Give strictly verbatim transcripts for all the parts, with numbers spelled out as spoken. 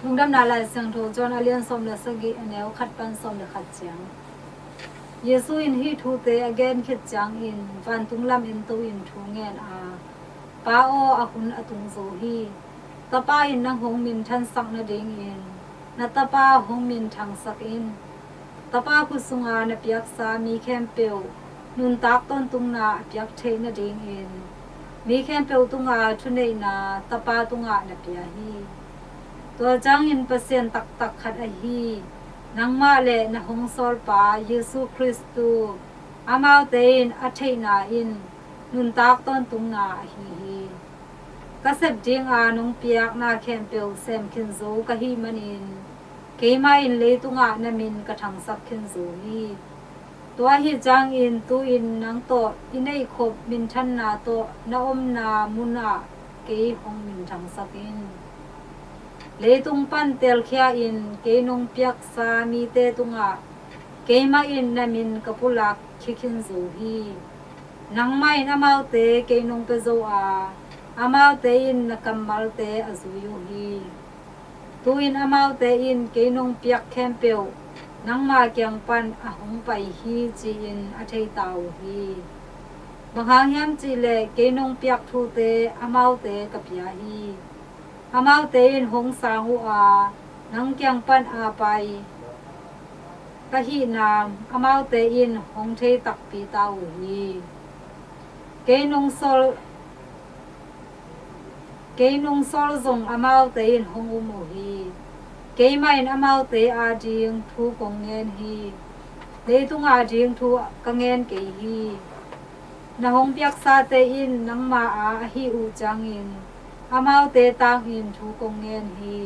Lungdamna Lai Siangtho John a lian sawm le sagih, a neu khat pan sawm le khat ciang. Jesu in hih thute a gen khit ciangin vantung lam en to in thu ngen a, Pa aw, a hun a tung zo hi. Tapa in nang hong minthansak nadingin na Tapa hong minthangsak in. Tapa khut sunga na piaksa mi khempeuh nuntak tawntungna a piak theih nadingin mi khempeuh tunga thuneihna Tapa tungah na pia hi. Tua ciangin Pasian taktak khat ahi nangmah le na hong sawlpa Jesu Khristu, amaute in a theihna in nuntak tawntungna ahi hi. Ka sep dinga nong piak na khempeuh sem khin zo ka hih manin keimah in leitungah na min ka thangsak khin zo hi. Tua ahi ciangin tu-in nang tawh i neihkhop minthanna tawh na omna munah kei hong minthangsak in. Leitung pan telkhia in kei nong piaksa mite tungah keimah in na min ka pulak khia khin zo hi. Nangmah in amaute kei nong pia zo a, amaute in na kammalte a zui uh hi. Tu-in amaute in kei nong piak khempeuh nangma kiang pan a hong pai hi, ci-in a thei ta uh hi. Bang hang hiam cih leh kei nong piak thute amaute ka pia hi. Amaute in hong sang uh a, nang kiang pan a pai ka hihna amaute in hong thei takpi ta uh hi. Kei nong sawl, kei nong sawl zong amaute in hong um uh hi. Keimah in amaute ading thu kong ngen hi. Leitung ading thu ka ngen kei hi. Na hong piaksate in nangma a ahi uh ciangin amaute tangin thu kong ngen hi.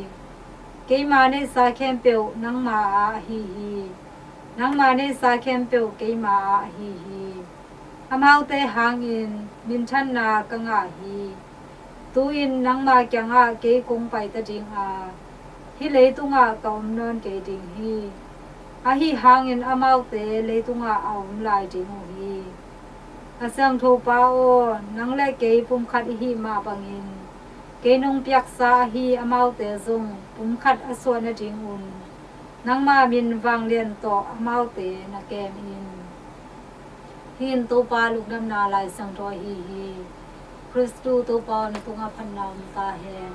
Keima neihsa khempeuh nangma a ahi hi. Nangma neihsa khempeuh keima a ahi hi. Amaute hangin minthanna ka ngah hi. Tu-in nangma kiangah kei kong pai ta ding a, hih leitungah ka om nawn kei ding hi. Ahi hangin amaute leitungah a om lai ding uh hi. A siangtho Pa aw, nang le kei pumkhat i hih mah bangin kei nong piaksa ahi amaute zong pumkhat a suah nadingun nangma min vanglian tawh amaute na kem in. Hih in Topa lungdamna Lai Siangtho ahi hi. Khristu Topa aw, na tungah phatna om ta hen.